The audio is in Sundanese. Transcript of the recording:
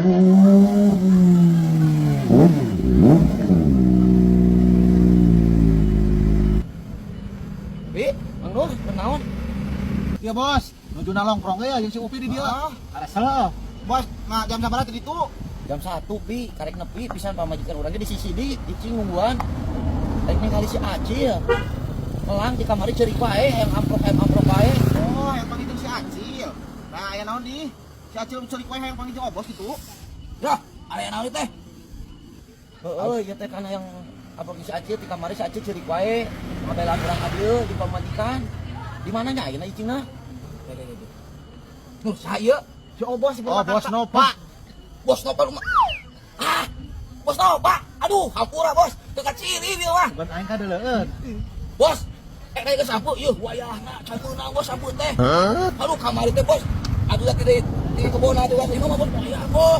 Bi, Mang Nur, kunaon? Iya bos, nuju nongkrong ya jeung si Upi di dieu. Ah. Aresel. Bos, nah jam sabaraha tadi itu? Jam 1, Pi, karek nepi pisan pamajikan urang ge di sisi di cicing nungguan. Rek ningali si Acil. Melang di kamari ceurik wae, hayang amplop wae. Oh, yang panggil si Acil. Nah, aya naon di? Si Acil ceurik wae hayang panggil obos gitu. Dah, aya naon teh? Heeh, ieu teh kan hayang amplop si Acil di kamari si Acil ceurik wae. Ngabelaan urang ka dieu di pamajikan. Di mana nya ayeuna icingna? Nuh, saya Si obos si Oh, bos Nova. Bos Nova rumah. Ah, Bos Nova. Aduh, hampura bos. Teu kaciri dia mah. Bukan aing kadeleueun. Bos, eh naik ke sapu, yuh, wayahna, campurna bos sapu teh. Aduh, kamari teh bos. Aduh, di kebon atuh lima mah bos, wayah bos.